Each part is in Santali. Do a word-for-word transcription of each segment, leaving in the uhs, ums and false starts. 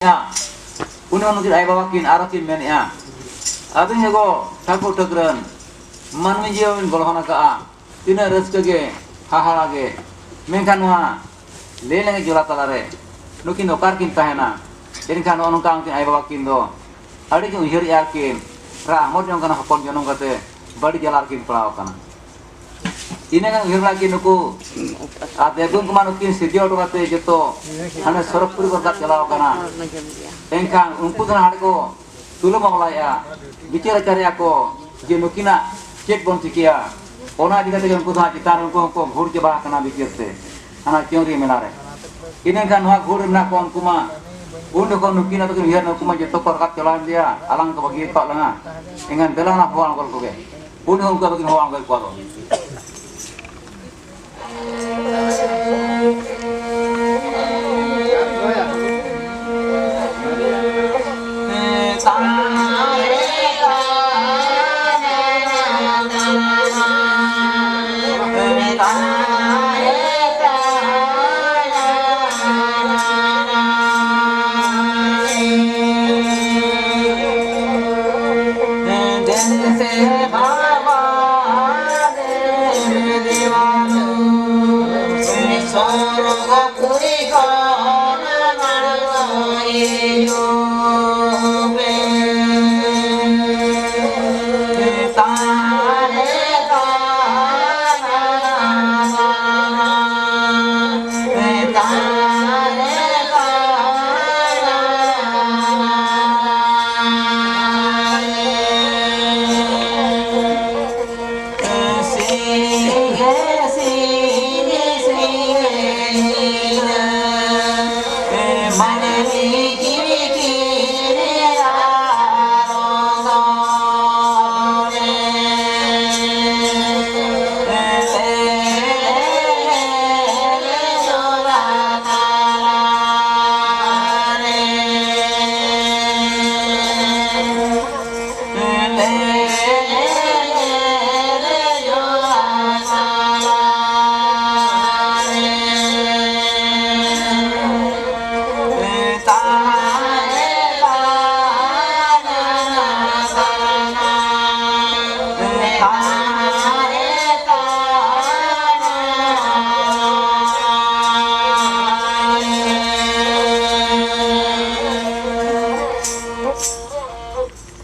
ᱩᱱᱤ ᱦᱚᱸ ᱱᱩᱠᱤᱱ ᱟᱭᱳ ᱵᱟᱵᱟ ᱠᱤᱱ ᱟᱨᱦᱚᱸ ᱠᱤᱱ ᱢᱮᱱᱮᱫᱼᱟ, ᱟᱹᱵᱤᱱ ᱜᱮᱠᱚ ᱴᱷᱟᱹᱠᱩᱨ ᱴᱷᱟᱹᱠᱨᱟᱹᱱ ᱢᱟᱹᱱᱢᱤ ᱡᱤᱭᱚᱱ ᱵᱤᱱ ᱜᱚᱲᱦᱚᱱ ᱟᱠᱟᱫᱼᱟ, ᱛᱤᱱᱟᱹᱜ ᱨᱟᱹᱥᱠᱟᱹ ᱜᱮ, ᱦᱟᱦᱟᱲᱟ ᱜᱮ, ᱢᱮᱱᱠᱷᱟᱱ ᱱᱚᱣᱟ ᱞᱟᱹᱭ ᱞᱟᱹᱜᱤᱫ ᱡᱚᱞᱟ ᱛᱟᱞᱟᱨᱮ ᱱᱩᱠᱤᱱ ᱫᱚ ᱚᱠᱟ ᱨᱮᱠᱤᱱ ᱛᱟᱦᱮᱱᱟ? ᱮᱱᱠᱷᱟᱱ ᱱᱚᱜᱼᱚ ᱱᱚᱝᱠᱟ ᱩᱱᱠᱤᱱ ᱟᱭᱳ ᱵᱟᱵᱟ ᱠᱤᱱ ᱫᱚ ᱟᱹᱰᱤ ᱠᱤᱱ ᱩᱭᱦᱟᱹᱨᱮᱫᱼᱟ, ᱠᱤᱱ ᱨᱟᱜ ᱦᱚᱢᱚᱨ ᱡᱚᱝ ᱠᱟᱱᱟ, ᱦᱚᱯᱚᱱ ᱡᱚᱱᱚᱢ ᱠᱟᱛᱮ ᱵᱟᱹᱲᱤᱡ ᱡᱟᱞᱟ ᱨᱮᱠᱤᱱ ᱯᱟᱲᱟᱣ ᱟᱠᱟᱱᱟ᱾ ᱤᱱᱟᱹ ᱜᱟᱱ ᱩᱭᱦᱟᱹᱨ ᱞᱮᱫᱟ ᱠᱤᱱ ᱱᱩᱠᱩ ᱟᱨ ᱫᱮᱵᱜᱩᱱ ᱠᱩᱢᱟᱨ ᱱᱩᱠᱤᱱ ᱥᱤᱨᱡᱟᱹᱣ ᱦᱚᱴᱚ ᱠᱟᱛᱮ ᱡᱚᱛᱚ ᱦᱟᱱᱮ ᱥᱚᱨᱚᱜᱽᱯᱩᱨᱤ ᱵᱚᱨᱵᱟᱫ ᱪᱟᱞᱟᱣ ᱟᱠᱟᱱᱟ᱾ ᱮᱱᱠᱷᱟᱱ ᱩᱱᱠᱩ ᱫᱚ ᱦᱟᱸᱰᱮ ᱠᱚ ᱛᱩᱞᱟᱹ ᱢᱟᱢᱞᱟᱭᱮᱫᱼᱟ, ᱵᱤᱪᱟᱹᱨ ᱟᱪᱟᱨᱮᱫᱼᱟ ᱠᱚ ᱡᱮ ᱱᱩᱠᱤᱱᱟᱜ ᱪᱮᱫ ᱵᱚᱱ ᱪᱤᱠᱟᱹᱭᱟ᱾ ᱚᱱᱟ ᱤᱫᱤ ᱠᱟᱛᱮ ᱜᱮ ᱩᱱᱠᱩ ᱫᱚ ᱦᱟᱸᱜ ᱪᱮᱛᱟᱱ ᱨᱮ ᱩᱱᱠᱩ ᱦᱚᱸᱠᱚ ᱜᱷᱩᱲ ᱪᱟᱵᱟ ᱟᱠᱟᱱᱟ ᱵᱤᱪᱟᱹᱨ ᱛᱮ, ᱦᱟᱱᱟ ᱪᱟᱹᱣᱨᱤᱭᱟᱹ ᱢᱮᱞᱟ ᱨᱮ᱾ ᱤᱱᱟᱹᱠᱷᱟᱱ ᱱᱚᱣᱟ ᱜᱷᱩᱲ ᱨᱮ ᱢᱮᱱᱟᱜ ᱠᱚᱣᱟ ᱩᱱᱠᱩ ᱢᱟ, ᱩᱱ ᱡᱚᱠᱷᱚᱱ ᱱᱩᱠᱤᱱ ᱟᱫᱚ ᱠᱤᱱ ᱩᱭᱦᱟᱹᱨ, ᱱᱩᱠᱩ ᱢᱟ ᱡᱚᱛᱚ ᱠᱚ ᱨᱟᱠᱟᱵ ᱪᱟᱞᱟᱣᱮᱱ ᱜᱮᱭᱟ, ᱟᱞᱟᱝ ᱠᱚ ᱵᱟᱹᱜᱤ ᱟᱠᱟᱫ ᱞᱟᱝᱟ᱾ ᱮᱱᱠᱷᱟᱱ ᱫᱮᱞᱟ ᱚᱱᱟ ᱦᱚᱦᱚ ᱟᱬᱜᱚ ᱞᱮᱠᱚ ᱜᱮ᱾ ᱩᱱ ᱦᱚᱸ ᱩᱱᱠᱩ ᱟᱫᱚ ᱠᱤᱱ ᱦᱚᱦᱚ ᱟᱬᱜᱚᱭᱮᱫ ᱠᱚᱣᱟ ᱟᱫᱚ᱾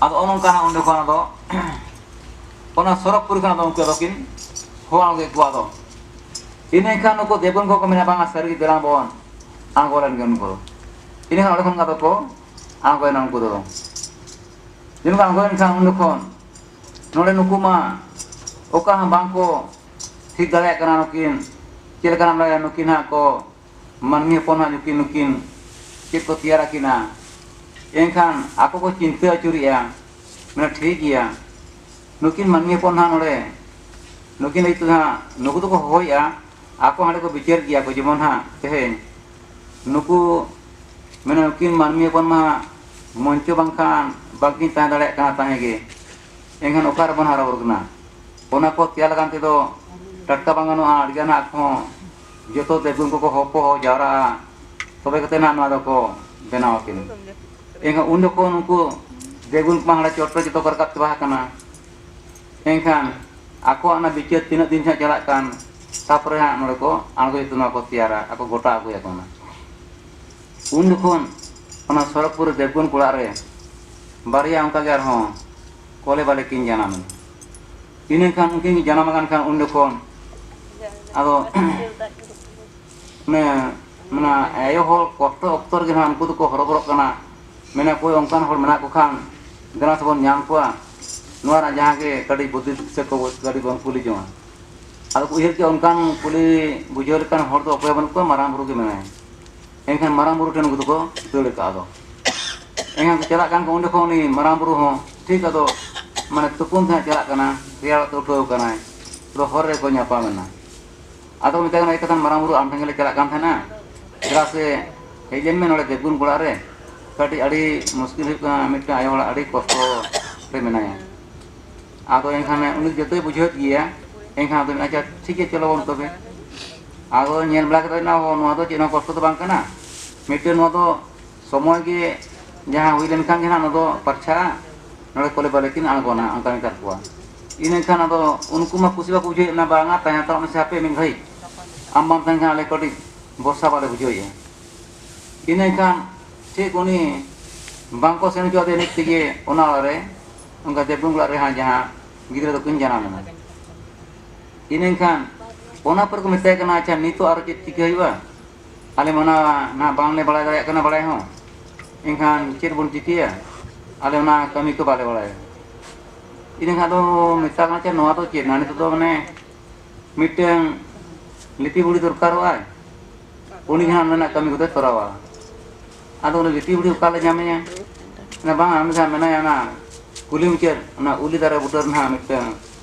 ᱟᱫᱚ ᱚᱱᱮ ᱚᱱᱠᱟ ᱦᱟᱸᱜ ᱚᱸᱰᱮ ᱠᱷᱚᱱ ᱟᱫᱚ ᱚᱱᱟ ᱥᱚᱨᱚᱜᱽᱯᱩᱨᱤ ᱠᱷᱚᱱ ᱟᱫᱚ ᱩᱱᱠᱩ ᱫᱚᱠᱤᱱ ᱦᱚᱦᱚ ᱟᱬᱜᱚᱭᱮᱫ ᱠᱚᱣᱟ᱾ ᱟᱫᱚ ᱤᱱᱟᱹ ᱠᱷᱟᱱ ᱱᱩᱠᱩ ᱫᱮᱵᱜᱩᱱ ᱠᱚᱠᱚ ᱢᱮᱱᱟ, "ᱵᱟᱝᱟ, ᱥᱟᱹᱨᱤ ᱜᱮ, ᱫᱮᱞᱟ ᱵᱚᱱ ᱟᱬᱜᱚ ᱞᱮᱱ ᱜᱮ ᱱᱩᱠᱩ ᱫᱚ᱾" ᱤᱱᱟᱹ ᱠᱷᱟᱱ ᱚᱸᱰᱮ ᱠᱷᱚᱱ ᱟᱫᱚ ᱠᱚ ᱟᱬᱜᱚᱭᱮᱱᱟ ᱩᱱᱠᱩ ᱫᱚ᱾ ᱡᱮ ᱱᱚᱝᱠᱟ ᱟᱬᱜᱚᱭᱮᱱ ᱠᱷᱟᱱ ᱩᱱ ᱡᱚᱠᱷᱚᱱ ᱱᱚᱰᱮ ᱱᱩᱠᱩ ᱢᱟ ᱚᱠᱟ ᱦᱚᱸ ᱵᱟᱝ ᱠᱚ ᱴᱷᱤᱠ ᱫᱟᱲᱮᱭᱟᱜ ᱠᱟᱱᱟ, ᱱᱩᱠᱤᱱ ᱪᱮᱫ ᱞᱮᱠᱟᱱᱟᱜ ᱱᱩᱠᱤᱱ ᱦᱟᱸᱜ ᱠᱚ ᱢᱟᱹᱱᱢᱤ ᱦᱚᱯᱚᱱ ᱦᱟᱸᱜ ᱱᱩᱠᱤᱱ, ᱱᱩᱠᱤᱱ ᱪᱮᱫ ᱠᱚ ᱛᱮᱭᱟᱨ ᱟᱹᱠᱤᱱᱟ᱾ ᱮᱱᱠᱷᱟᱱ ᱟᱠᱚ ᱠᱚ ᱪᱤᱱᱛᱟᱹ ᱟᱹᱪᱩᱨᱮᱜᱼᱟ, ᱢᱮᱱᱟ, "ᱴᱷᱤᱠ ᱜᱮᱭᱟ, ᱱᱩᱠᱤᱱ ᱢᱟᱹᱱᱢᱤ ᱦᱚᱯᱚᱱ ᱦᱟᱸᱜ ᱱᱚᱰᱮ ᱱᱩᱠᱤᱱ ᱞᱟᱹᱜᱤᱫ ᱛᱮ ᱦᱟᱸᱜ ᱱᱩᱠᱩ ᱫᱚᱠᱚ ᱦᱚᱦᱚᱭᱮᱜᱼᱟ, ᱟᱠᱚ ᱦᱟᱸᱰᱮ ᱠᱚ ᱵᱤᱪᱟᱹᱨ ᱜᱮᱭᱟ ᱠᱚ, ᱡᱮᱢᱚᱱ ᱦᱟᱸᱜ ᱛᱮᱦᱮᱧ ᱱᱩᱠᱩ, ᱢᱟᱱᱮ ᱱᱩᱠᱤᱱ ᱢᱟᱹᱱᱢᱤ ᱦᱚᱯᱚᱱ ᱢᱟ ᱢᱚᱧᱪᱚ ᱵᱟᱝᱠᱷᱟᱱ ᱵᱟᱝᱠᱤᱱ ᱛᱟᱦᱮᱸ ᱫᱟᱲᱮᱭᱟᱜ ᱠᱟᱱᱟ ᱛᱟᱦᱮᱸ ᱜᱮ, ᱮᱱᱠᱷᱟᱱ ᱚᱠᱟ ᱨᱮᱵᱚᱱ ᱦᱟᱨᱟ ᱵᱩᱨᱩ ᱠᱟᱱᱟ?" ᱚᱱᱟ ᱠᱚ ᱛᱮᱭᱟᱨ ᱞᱟᱜᱟᱱ ᱛᱮᱫᱚ ᱴᱟᱴᱠᱟ ᱵᱟᱝ ᱜᱟᱱᱚᱜᱼᱟ, ᱟᱹᱰᱤᱜᱟᱱ ᱦᱟᱸᱜ ᱠᱚᱦᱚᱸ ᱡᱚᱛᱚ ᱫᱮᱵᱽᱜᱩᱱ ᱠᱚᱠᱚ ᱦᱚᱦᱚ ᱡᱟᱣᱨᱟᱜᱼᱟ, ᱛᱚᱵᱮ ᱠᱟᱛᱮ ᱱᱟᱦᱟᱜ ᱱᱚᱣᱟ ᱫᱚᱠᱚ ᱵᱮᱱᱟᱣ ᱟᱹᱠᱤᱱ᱾ ᱮᱱᱠᱷᱟᱱ ᱩᱱ ᱡᱚᱠᱷᱚᱱ ᱩᱱᱠᱩ ᱫᱮᱵᱽᱜᱩᱱ ᱠᱚᱢᱟ ᱦᱟᱸᱰᱮ ᱪᱚᱴ ᱨᱮ ᱡᱚᱛᱚ ᱠᱚ ᱨᱟᱠᱟᱵ ᱪᱟᱵᱟ ᱟᱠᱟᱱᱟ᱾ ᱮᱱᱠᱷᱟᱱ ᱟᱠᱚᱣᱟᱜ ᱚᱱᱟ ᱵᱤᱪᱟᱹᱨ ᱛᱤᱱᱟᱹᱜ ᱫᱤᱱ ᱦᱟᱸᱜ ᱪᱟᱞᱟᱜ ᱠᱟᱱ, ᱛᱟᱯᱚᱨᱮ ᱦᱟᱸᱜ ᱱᱚᱰᱮ ᱠᱚ ᱟᱬᱜᱚᱭᱮᱫ ᱛᱮ ᱱᱚᱣᱟ ᱠᱚ ᱛᱮᱭᱟᱨᱟ, ᱟᱠᱚ ᱜᱚᱴᱟ ᱟᱹᱜᱩᱭᱟᱠᱚ ᱚᱱᱟ᱾ ᱩᱱ ᱡᱚᱠᱷᱚᱱ ᱚᱱᱟ ᱥᱚᱨᱚᱜᱽᱯᱩᱨ ᱨᱮ ᱫᱮᱵᱽᱜᱩᱱ ᱠᱚ ᱚᱲᱟᱜ ᱨᱮ ᱵᱟᱨᱭᱟ ᱚᱱᱠᱟᱜᱮ ᱟᱨᱦᱚᱸ ᱠᱚᱞᱮ ᱵᱟᱞᱮ ᱠᱤᱱ ᱡᱟᱱᱟᱢ ᱮᱱᱟ᱾ ᱤᱱᱟᱹ ᱠᱷᱟᱱ ᱩᱱᱠᱤᱱ ᱠᱤᱱ ᱡᱟᱱᱟᱢ ᱟᱠᱟᱱ ᱠᱷᱟᱱ ᱩᱱ ᱡᱚᱠᱷᱚᱱ ᱟᱫᱚ ᱚᱱᱮ, ᱢᱟᱱᱮ, ᱟᱭᱳ ᱦᱚᱲ ᱠᱚᱥᱴᱚ ᱚᱠᱛᱚ ᱨᱮᱜᱮ ᱱᱟᱦᱟᱜ ᱩᱱᱠᱩ ᱫᱚᱠᱚ ᱦᱚᱨᱚᱵᱚᱨᱚᱜ ᱠᱟᱱᱟ᱾ ᱢᱮᱱᱟ ᱠᱚ, ᱚᱱᱠᱟᱱ ᱦᱚᱲ ᱢᱮᱱᱟᱜ ᱠᱚ ᱠᱷᱟᱱ ᱫᱮᱞᱟ ᱥᱮᱵᱚᱱ ᱧᱟᱢ ᱠᱚᱣᱟ, ᱱᱚᱣᱟ ᱨᱮᱱᱟᱜ ᱡᱟᱦᱟᱸ ᱜᱮ ᱠᱟᱹᱴᱤᱡ ᱵᱩᱫᱽᱫᱷᱤ ᱫᱤᱥᱟᱹ ᱠᱚ ᱠᱟᱹᱴᱤᱡ ᱵᱚᱱ ᱠᱩᱞᱤ ᱡᱚᱝᱟ᱾ ᱟᱫᱚ ᱠᱚ ᱩᱭᱦᱟᱹᱨ ᱠᱮᱜᱼᱟ, ᱚᱱᱠᱟᱱ ᱠᱩᱞᱤ ᱵᱩᱡᱷᱟᱹᱣ ᱞᱮᱠᱟᱱ ᱦᱚᱲ ᱫᱚ ᱚᱠᱚᱭ ᱦᱚᱸ ᱵᱟᱹᱱᱩᱜ ᱠᱚᱣᱟ, ᱢᱟᱨᱟᱝ ᱵᱩᱨᱩ ᱜᱮ ᱢᱮᱱᱟᱭᱟ᱾ ᱮᱱᱠᱷᱟᱱ ᱢᱟᱨᱟᱝ ᱵᱩᱨᱩ ᱴᱷᱮᱱ ᱩᱱᱠᱩ ᱫᱚᱠᱚ ᱫᱟᱹᱲ ᱠᱟᱜᱼᱟ᱾ ᱟᱫᱚ ᱮᱱᱠᱷᱟᱱ ᱠᱚ ᱪᱟᱞᱟᱜ ᱠᱟᱱ ᱠᱚ, ᱩᱱ ᱡᱚᱠᱷᱚᱱ ᱩᱱᱤ ᱢᱟᱨᱟᱝ ᱵᱩᱨᱩ ᱦᱚᱸ ᱴᱷᱤᱠ ᱟᱫᱚ ᱢᱟᱱᱮ ᱛᱩᱯᱩᱱ ᱛᱮ ᱦᱟᱸᱜ ᱪᱟᱞᱟᱜ ᱠᱟᱱᱟ, ᱨᱮᱭᱟᱲ ᱛᱮ ᱩᱴᱷᱟᱹᱣ ᱠᱟᱱᱟᱭ, ᱟᱫᱚ ᱦᱚᱨ ᱨᱮᱠᱚ ᱧᱟᱯᱟᱢ ᱮᱱᱟ᱾ ᱟᱫᱚ ᱠᱚ ᱢᱮᱛᱟᱭ ᱠᱟᱱᱟ, "ᱮ ᱠᱟᱛᱷᱟ ᱢᱟᱨᱟᱝ ᱵᱩᱨᱩ, ᱟᱢ ᱴᱷᱮᱱ ᱜᱮᱞᱮ ᱪᱟᱞᱟᱜ ᱠᱟᱱ ᱛᱟᱦᱮᱱᱟ, ᱪᱮᱫᱟᱜ ᱥᱮ ᱦᱮᱡ ᱞᱮᱱ ᱢᱮ ᱱᱚᱰᱮ ᱫᱮᱵᱽᱜᱩᱱ ᱠᱚ ᱚᱲᱟᱜ ᱨᱮ, ᱠᱟᱹᱴᱤᱡ ᱟᱹᱰᱤ ᱢᱩᱥᱠᱤᱞ ᱦᱩᱭᱩᱜ ᱠᱟᱱᱟ, ᱢᱤᱫᱴᱟᱝ ᱟᱭᱳ ᱦᱚᱲᱟᱜ ᱟᱹᱰᱤ ᱠᱚᱥᱴᱚ ᱨᱮ ᱢᱮᱱᱟᱭᱟ᱾" ᱟᱫᱚ ᱮᱱᱠᱷᱟᱱ ᱩᱱᱤ ᱡᱚᱛᱚᱭ ᱵᱩᱡᱷᱟᱹᱣᱮᱫ ᱜᱮᱭᱟ᱾ ᱮᱱᱠᱷᱟᱱ ᱟᱫᱚ ᱢᱮᱱᱟ, "ᱟᱪᱪᱷᱟ, ᱴᱷᱤᱠ ᱜᱮᱭᱟ, ᱪᱚᱞᱚ ᱵᱚᱱ ᱛᱚᱵᱮ᱾" ᱟᱫᱚ ᱧᱮᱞ ᱵᱟᱲᱟ ᱠᱟᱛᱮ ᱢᱮᱱᱟ, "ᱚ, ᱱᱚᱣᱟ ᱫᱚ ᱪᱮᱫ ᱦᱚᱸ ᱠᱚᱥᱴᱚ ᱫᱚ ᱵᱟᱝ ᱠᱟᱱᱟ, ᱢᱤᱫᱴᱮᱱ ᱱᱚᱣᱟ ᱫᱚ ᱥᱚᱢᱚᱭ ᱜᱮ ᱡᱟᱦᱟᱸ ᱦᱩᱭ ᱞᱮᱱᱠᱷᱟᱱ ᱜᱮ ᱱᱟᱦᱟᱜ ᱱᱚᱣᱟ ᱫᱚ ᱯᱟᱨᱪᱷᱟᱜᱼᱟ, ᱱᱚᱰᱮ ᱠᱚᱞᱮ ᱵᱟᱞᱮ ᱠᱤᱱ ᱟᱬᱜᱚᱱᱟ", ᱚᱱᱠᱟ ᱢᱮᱛᱟᱫ ᱠᱚᱣᱟ᱾ ᱤᱱᱟᱹ ᱠᱷᱟᱱ ᱟᱫᱚ ᱩᱱᱠᱩ ᱢᱟ ᱠᱩᱥᱤ ᱵᱟᱠᱚ ᱵᱩᱡᱷᱟᱹᱣᱮᱫ ᱠᱟᱱᱟ, "ᱵᱟᱝᱟ, ᱛᱟᱦᱮᱸ ᱦᱟᱛᱟᱲᱚᱜ ᱢᱮᱥᱮ ᱦᱟᱯᱮ ᱢᱤᱫ ᱜᱷᱟᱹᱲᱤᱡ, ᱟᱢ ᱵᱟᱢ ᱛᱟᱦᱮᱸ ᱠᱷᱟᱱ ᱟᱞᱮ ᱠᱟᱹᱴᱤᱡ ᱵᱷᱚᱨᱥᱟ ᱵᱟᱞᱮ ᱵᱩᱡᱷᱟᱹᱣᱮᱫᱼᱟ᱾" ᱤᱱᱟᱹ ᱠᱷᱟᱱ ᱴᱷᱤᱠ ᱩᱱᱤ ᱵᱟᱝᱠᱚ ᱥᱮᱱ ᱦᱚᱪᱚᱣᱟᱫᱮ ᱮᱱᱮᱡ ᱛᱮᱜᱮ ᱚᱱᱟ ᱚᱲᱟᱜ ᱨᱮ, ᱚᱱᱠᱟ ᱫᱮᱵᱽᱜᱩᱱ ᱚᱲᱟᱜ ᱨᱮ ᱦᱟᱸᱜ ᱡᱟᱦᱟᱸ ᱜᱤᱫᱽᱨᱟᱹ ᱫᱚᱠᱤᱱ ᱡᱟᱱᱟᱢ ᱮᱱᱟ᱾ ᱤᱱᱟᱹ ᱠᱷᱟᱱ ᱚᱱᱟ ᱯᱚᱨᱮ ᱠᱚ ᱢᱮᱛᱟᱭ ᱠᱟᱱᱟ, "ᱟᱪᱪᱷᱟ, ᱱᱤᱛᱚᱜ ᱟᱨᱚ ᱪᱮᱫ ᱪᱤᱠᱟᱹ ᱦᱩᱭᱩᱜᱼᱟ? ᱟᱞᱮ ᱢᱟ ᱚᱱᱟ ᱱᱟᱦᱟᱜ ᱵᱟᱝᱞᱮ ᱵᱟᱲᱟᱭ ᱫᱟᱲᱮᱭᱟᱜ ᱠᱟᱱᱟ ᱵᱟᱲᱟᱭ ᱦᱚᱸ, ᱮᱱᱠᱷᱟᱱ ᱪᱮᱫ ᱵᱚᱱ ᱪᱤᱠᱟᱹᱭᱟ? ᱟᱞᱮ ᱚᱱᱟ ᱠᱟᱹᱢᱤ ᱠᱚ ᱵᱟᱞᱮ ᱵᱟᱲᱟᱭᱟ᱾" ᱤᱱᱟᱹ ᱠᱷᱟᱱ ᱫᱚ ᱢᱮᱛᱟ ᱠᱟᱱᱟ, "ᱪᱮ ᱱᱚᱣᱟ ᱫᱚ ᱪᱮᱫ? ᱱᱚᱣᱟ ᱱᱤᱛᱚᱜ ᱫᱚ ᱢᱟᱱᱮ ᱢᱤᱫᱴᱟᱝ ᱞᱤᱯᱤ ᱵᱩᱲᱦᱤ ᱫᱚᱨᱠᱟᱨᱚᱜᱼᱟᱭ, ᱩᱱᱤ ᱜᱮ ᱦᱟᱸᱜ ᱚᱸᱰᱮᱱᱟᱜ ᱠᱟᱹᱢᱤ ᱠᱚᱫᱚᱭ ᱛᱚᱨᱟᱣᱟ᱾" ᱟᱫᱚ ᱩᱱᱤ ᱞᱤᱯᱤ ᱵᱩᱲᱦᱤ ᱚᱠᱟ ᱞᱮ ᱧᱟᱢᱮᱭᱟ? ᱢᱮᱱᱟ, "ᱵᱟᱝ, ᱩᱱᱤ ᱫᱚ ᱦᱟᱸᱜ ᱢᱮᱱᱟᱭᱟ ᱚᱱᱟ ᱠᱩᱞᱦᱤ ᱢᱩᱪᱟᱹᱫ, ᱚᱱᱟ ᱩᱞᱤ ᱫᱟᱨᱮ ᱵᱩᱴᱟᱹ ᱨᱮ ᱱᱟᱦᱟᱜ ᱢᱤᱫᱴᱟᱝ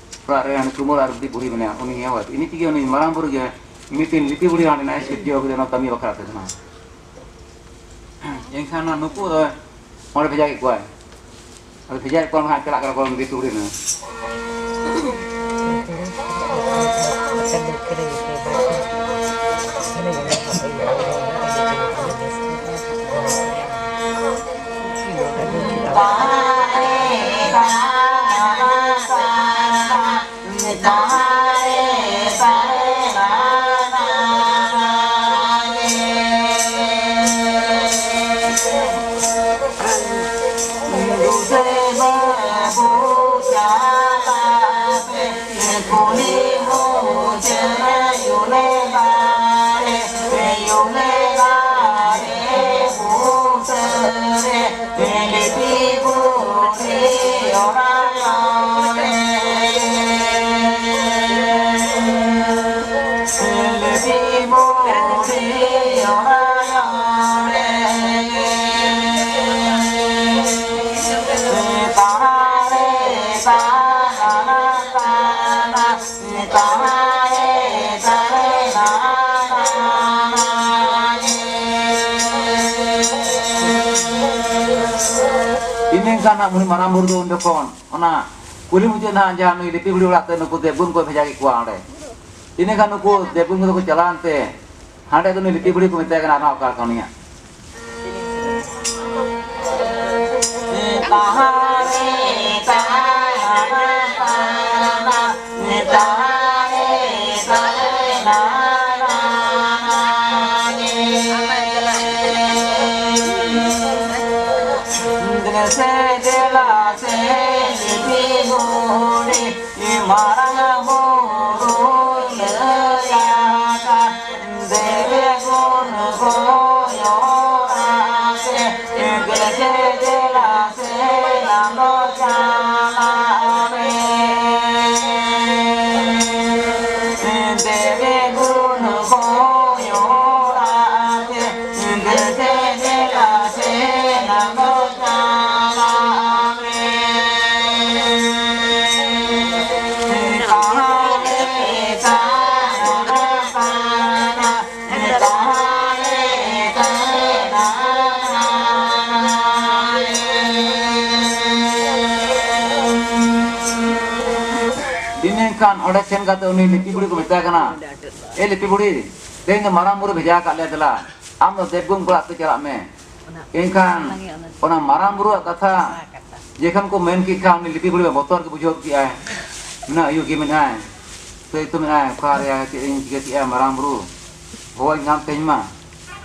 ᱚᱲᱟᱜ ᱨᱮ ᱦᱟᱹᱱᱤ ᱠᱩᱢᱟᱹᱨ ᱟᱨ ᱢᱤᱫᱴᱤᱡ ᱵᱩᱲᱦᱤ ᱢᱮᱱᱟᱭᱟ, ᱩᱱᱤ ᱦᱮᱸ ᱦᱳᱭ, ᱤᱱᱤᱡ ᱛᱮᱜᱮ ᱩᱱᱤ ᱢᱟᱨᱟᱝ ᱵᱩᱨᱩ ᱜᱮ ᱢᱤᱫᱴᱮᱱ ᱞᱤᱯᱤ ᱵᱩᱲᱦᱤ ᱦᱟᱸᱰᱮ ᱱᱟᱜ ᱮ ᱥᱤᱨᱡᱟᱹᱣ ᱠᱟᱫᱮ ᱚᱱᱟ ᱠᱟᱹᱢᱤ ᱵᱟᱠᱷᱨᱟ ᱛᱮ ᱫᱚ ᱱᱟᱦᱟᱜ᱾" ᱮᱱᱠᱷᱟᱱ ᱱᱩᱠᱩ ᱫᱚ ᱚᱸᱰᱮ ᱵᱷᱮᱡᱟ ᱠᱮᱫ ᱠᱚᱣᱟᱭ᱾ ᱟᱫᱚ ᱵᱷᱮᱡᱟᱭᱮᱫ ᱠᱚᱣᱟ ᱱᱟᱦᱟᱜ, ᱪᱟᱞᱟᱜ ᱠᱟᱱᱟ ᱠᱚ ᱵᱤᱨ ᱥᱩᱠᱨᱤ ᱱᱟᱦᱟᱜ᱾ ᱤᱱᱟᱹ ᱠᱷᱟᱱ ᱦᱟᱸᱜ ᱩᱱᱤ ᱢᱟᱨᱟᱝ ᱵᱩᱨᱩ ᱫᱚ ᱩᱱ ᱡᱚᱠᱷᱚᱱ ᱚᱱᱟ ᱠᱩᱞᱦᱤ ᱢᱩᱪᱟᱹᱫ ᱱᱟᱦᱟᱜ ᱡᱟᱦᱟᱸ ᱱᱩᱭ ᱞᱤᱯᱤ ᱵᱩᱲᱦᱤ ᱚᱲᱟᱜ ᱛᱮ ᱱᱩᱠᱩ ᱫᱮᱵᱽᱜᱩᱱ ᱠᱚ ᱵᱷᱮᱡᱟ ᱠᱮᱫ ᱠᱚᱣᱟ ᱚᱸᱰᱮ᱾ ᱤᱱᱟᱹ ᱠᱷᱟᱱ ᱱᱩᱠᱩ ᱫᱮᱵᱽᱜᱩᱱ ᱠᱚᱫᱚ ᱠᱚ ᱪᱟᱞᱟᱣᱮᱱ ᱛᱮ ᱦᱟᱸᱰᱮ ᱫᱚ ᱱᱩᱭ ᱞᱤᱯᱤ ᱵᱩᱲᱦᱤ ᱠᱚ ᱢᱮᱛᱟᱭ ᱠᱟᱱᱟ, ᱟᱨᱦᱚᱸ ᱚᱠᱟ ᱞᱮᱠᱟ ᱩᱱᱤᱭᱟᱜ ᱥᱮ ᱫᱮᱞᱟ ᱥᱮ ᱞᱤᱯᱤ ᱵᱩᱲᱦᱤ, ᱢᱟᱨᱟᱝ ᱵᱩᱨᱩᱭ ᱞᱟᱹᱭ ᱟᱠᱟᱫ, ᱫᱮᱵᱮ ᱜᱩᱱ ᱠᱚᱭᱚᱜ ᱟᱛᱮ, ᱫᱮᱞᱟ ᱥᱮ ᱞᱟᱸᱫᱚ ᱪᱟᱞᱟᱜ ᱢᱮ᱾ ᱫᱮᱵᱮ ᱜᱩᱱ ᱠᱚᱭᱚᱜ ᱟᱛᱮ, ᱫᱮᱞᱟ ᱥᱮ ᱞᱟᱸᱫᱚ ᱪᱟᱞᱟᱜ ᱢᱮ᱾ ᱛᱟᱦᱞᱮ ᱛᱟᱦᱞᱮ ᱛᱟᱦᱞᱮ ᱫᱤᱱ ᱮᱱᱠᱷᱟᱱ ᱚᱸᱰᱮ ᱥᱮᱱ ᱠᱟᱛᱮ ᱩᱱᱤ ᱞᱤᱯᱤ ᱵᱩᱲᱦᱤ ᱠᱚ ᱢᱮᱛᱟᱭ ᱠᱟᱱᱟ, "ᱮ ᱞᱤᱯᱤ ᱵᱩᱲᱦᱤ, ᱛᱮᱦᱮᱧ ᱫᱚ ᱢᱟᱨᱟᱝ ᱵᱩᱨᱩ ᱵᱷᱮᱡᱟ ᱟᱠᱟᱫ ᱞᱮᱭᱟ, ᱫᱮᱞᱟ ᱟᱢ ᱫᱚ ᱫᱮᱵᱽᱜᱩᱱ ᱠᱚᱲᱟ ᱟᱹᱛᱩ ᱪᱟᱞᱟᱜ ᱢᱮ᱾" ᱮᱱᱠᱷᱟᱱ ᱚᱱᱟ ᱢᱟᱨᱟᱝ ᱵᱩᱨᱩᱣᱟᱜ ᱠᱟᱛᱷᱟ ᱡᱮᱠᱷᱚᱱ ᱠᱚ ᱢᱮᱱ ᱠᱮᱫ ᱠᱷᱟᱱ, ᱩᱱᱤ ᱞᱤᱯᱤ ᱵᱩᱲᱦᱤ ᱢᱟ ᱵᱚᱛᱚᱨ ᱜᱮ ᱵᱩᱡᱷᱟᱹᱣ ᱠᱮᱜᱼᱟᱭ᱾ ᱢᱮᱱᱟ, ᱟᱭᱳ ᱜᱮ ᱢᱮᱱᱟᱭ, ᱥᱟᱹᱭ ᱛᱚ ᱢᱮᱱᱟᱭ, ᱚᱠᱟᱨᱮ ᱪᱮᱫ ᱤᱧ ᱪᱤᱠᱟᱹ ᱠᱮᱜᱼᱟ, ᱢᱟᱨᱟᱝ ᱵᱩᱨᱩ ᱦᱚᱦᱚᱧ ᱠᱟᱱ ᱛᱮᱦᱮᱧ ᱢᱟ᱾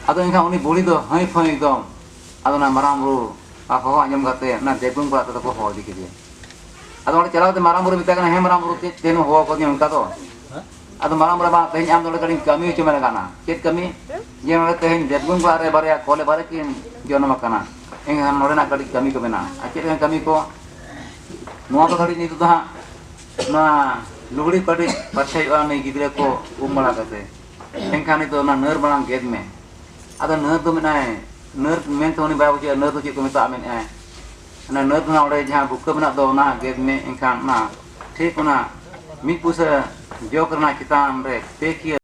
ᱟᱫᱚ ᱮᱱᱠᱷᱟᱱ ᱩᱱᱤ ᱵᱩᱲᱦᱤ ᱫᱚ ᱦᱟᱺᱭ ᱯᱷᱟᱺᱭ ᱮᱠᱫᱚᱢ᱾ ᱟᱫᱚ ᱚᱱᱟ ᱢᱟᱨᱟᱝ ᱵᱩᱨᱩ ᱟᱨ ᱦᱚᱦᱚ ᱟᱸᱡᱚᱢ ᱠᱟᱛᱮ ᱚᱱᱟ ᱫᱮᱵᱽᱜᱩᱱ ᱠᱚᱲᱟ ᱟᱹᱛᱩ ᱫᱚᱠᱚ ᱦᱚᱦᱚ ᱤᱫᱤ ᱠᱮᱫᱮᱭᱟ᱾ ᱟᱫᱚ ᱚᱸᱰᱮ ᱪᱟᱞᱟᱣ ᱠᱟᱛᱮ ᱢᱟᱨᱟᱝ ᱵᱩᱨᱩ ᱢᱮᱛᱟᱭ ᱠᱟᱱᱟ, "ᱦᱮᱸ ᱢᱟᱨᱟᱝ ᱵᱩᱨᱩ, ᱪᱮᱫ ᱛᱮᱦᱮᱧ ᱦᱚᱦᱚ ᱠᱟᱫᱤᱧᱟ ᱚᱱᱠᱟ ᱫᱚ?" ᱟᱫᱚ ᱢᱟᱨᱟᱝ ᱵᱩᱨᱩ, "ᱵᱟᱝ, ᱛᱮᱦᱮᱧ ᱟᱢ ᱫᱚ ᱚᱸᱰᱮ ᱠᱟᱹᱴᱤᱡ ᱠᱟᱹᱢᱤ ᱦᱚᱪᱚ ᱢᱮ ᱞᱟᱜᱟᱜᱼᱟ᱾ ᱪᱮᱫ ᱠᱟᱹᱢᱤ?" "ᱡᱮ ᱱᱚᱰᱮ ᱛᱮᱦᱮᱧ ᱫᱮᱵᱽᱜᱩᱱ ᱠᱚᱲᱟ ᱨᱮ ᱵᱟᱨᱭᱟ ᱠᱚᱞᱮ ᱵᱟᱨᱮ ᱠᱤᱱ ᱡᱚᱱᱚᱢ ᱟᱠᱟᱱᱟ, ᱮᱱᱠᱷᱟᱱ ᱱᱚᱰᱮᱱᱟᱜ ᱠᱟᱹᱴᱤᱡ ᱠᱟᱹᱢᱤ ᱠᱚ ᱢᱮᱱᱟᱜᱼᱟ᱾" "ᱟᱨ ᱪᱮᱫ ᱞᱮᱠᱟᱱ ᱠᱟᱹᱢᱤ ᱠᱚ?" "ᱱᱚᱣᱟ ᱫᱚ ᱠᱟᱹᱴᱤᱡ ᱱᱤᱛᱚᱜ ᱫᱚ ᱦᱟᱸᱜ ᱱᱚᱣᱟ ᱞᱩᱜᱽᱲᱤ ᱯᱟᱹᱴᱤᱡ ᱯᱟᱨᱪᱷᱟᱭ ᱦᱩᱭᱩᱜᱼᱟ, ᱱᱩᱭ ᱜᱤᱫᱽᱨᱟᱹ ᱠᱚ ᱩᱢ ᱵᱟᱲᱟ ᱠᱟᱛᱮ, ᱮᱱᱠᱷᱟᱱ ᱱᱤᱛᱚᱜ ᱚᱱᱟ ᱱᱟᱹᱨ ᱢᱟᱲᱟᱝ ᱜᱮᱫ ᱢᱮ᱾" ᱟᱫᱚ ᱱᱟᱹᱨ ᱫᱚ ᱢᱮᱱᱟᱭ, ᱱᱟᱹᱨ ᱢᱮᱱᱛᱮ ᱩᱱᱤ ᱵᱟᱭ ᱵᱩᱡᱷᱟᱹᱣᱟ, ᱱᱟᱹᱨ ᱫᱚ ᱪᱮᱫ ᱠᱚ ᱢᱮᱛᱟᱜᱼᱟ ᱢᱮᱱᱮᱫᱼᱟᱭ᱾ ᱚᱱᱟ ᱱᱟᱹᱨ ᱫᱚ ᱦᱟᱸᱜ ᱚᱸᱰᱮ ᱡᱟᱦᱟᱸ ᱵᱩᱠᱟᱹ ᱢᱮᱱᱟᱜ ᱫᱚ, ᱚᱱᱟ ᱜᱮᱫ ᱢᱮ᱾ ᱮᱱᱠᱷᱟᱱ ᱚᱱᱟ ᱴᱷᱤᱠ ᱚᱱᱟ ᱢᱤᱫ ᱯᱩᱭᱥᱟᱹ ᱡᱚᱜᱽ ᱨᱮᱱᱟᱜ ᱪᱮᱛᱟᱱ ᱨᱮ ᱯᱮ ᱠᱤᱭᱟᱹ